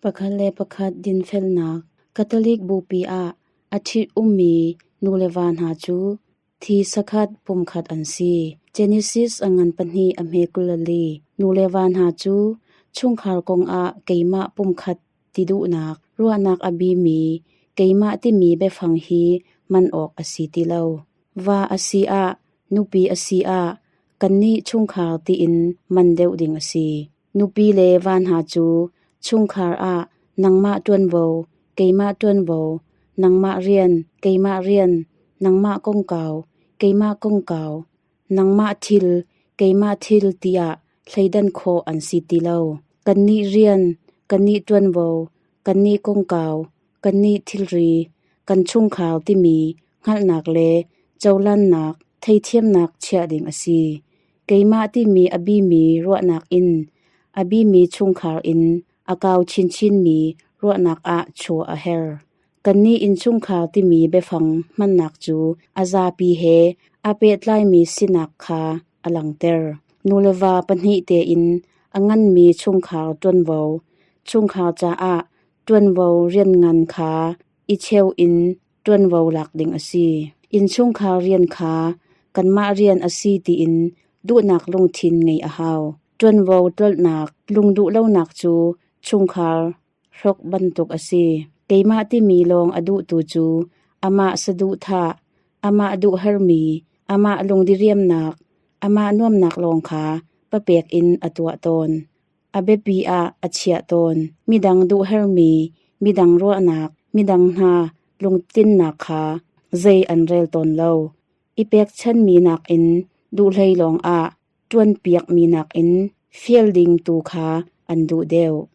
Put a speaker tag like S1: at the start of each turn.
S1: Pakhat le pakhat dinfelnak. Catholic Bupi ah a ṭhit-ummi nuleva hna cu thi sakhat pumkhat an si. Genesis a ngan pahnih a hme 24. Nuleva hna cu chungkhar kongah keimah pumkhat ti duhnak, ruahnak a bimi keimah timi biafang hi hman awk a si ti lo. Va a si ah, nupi a si ah, kannih chungkhar tiin man deuh ding a si. Nupi le va hna cu chungkhar ah nangmah ṭuanvo, keimah ṭuanvo, nangmah rian, keimah rian, nangmah kongkau, keimah kongkau, nangmah thil, keimah thil tiah thleidan khawh an si ti lo. Kannih rian, kannih ṭuanvo, kannih kongkau, kannih thilri, kan chungkhar timi hngalhnak le cohlannak, theithiamnak chiah ding a si. Keimah timi a bimi ruahnak in a bimi chungkhar in a kau chinchinmi ruahnak ah chuah a herh. Kannih innchungkhar timi biafang hmannak cu a zapi he aa pehtlaimi sinak kha a langhter. Nuleva pahnih tein a nganmi chungkhar ṭuanvo, chungkhar caah ṭuanvo rianngan kha i cheu in ṭuanvo lak ding a si. Innchungkhar rian kha kanmah rian a si tiin duhnak lungthin ngeih a hau. Ṭuanvo tlolhnak, lungduh lonak cu chungkhar hrok bantuk a si. Keimah timi lawng a duhtu cu amah saduhthah, amah duhhermi, amah lungdiriamnak, amah nuamnak lawng kha papek in a tuah tawn. A biapi ah a chiah tawn. Midang duhhermi, midang ruahnak, midang hna lungtlinnak kha zei an rel tawn lo. I pekchanmi nakin duhhlei lawngah ṭuanpiakmi nakin fial ding tu kha an duh deuh.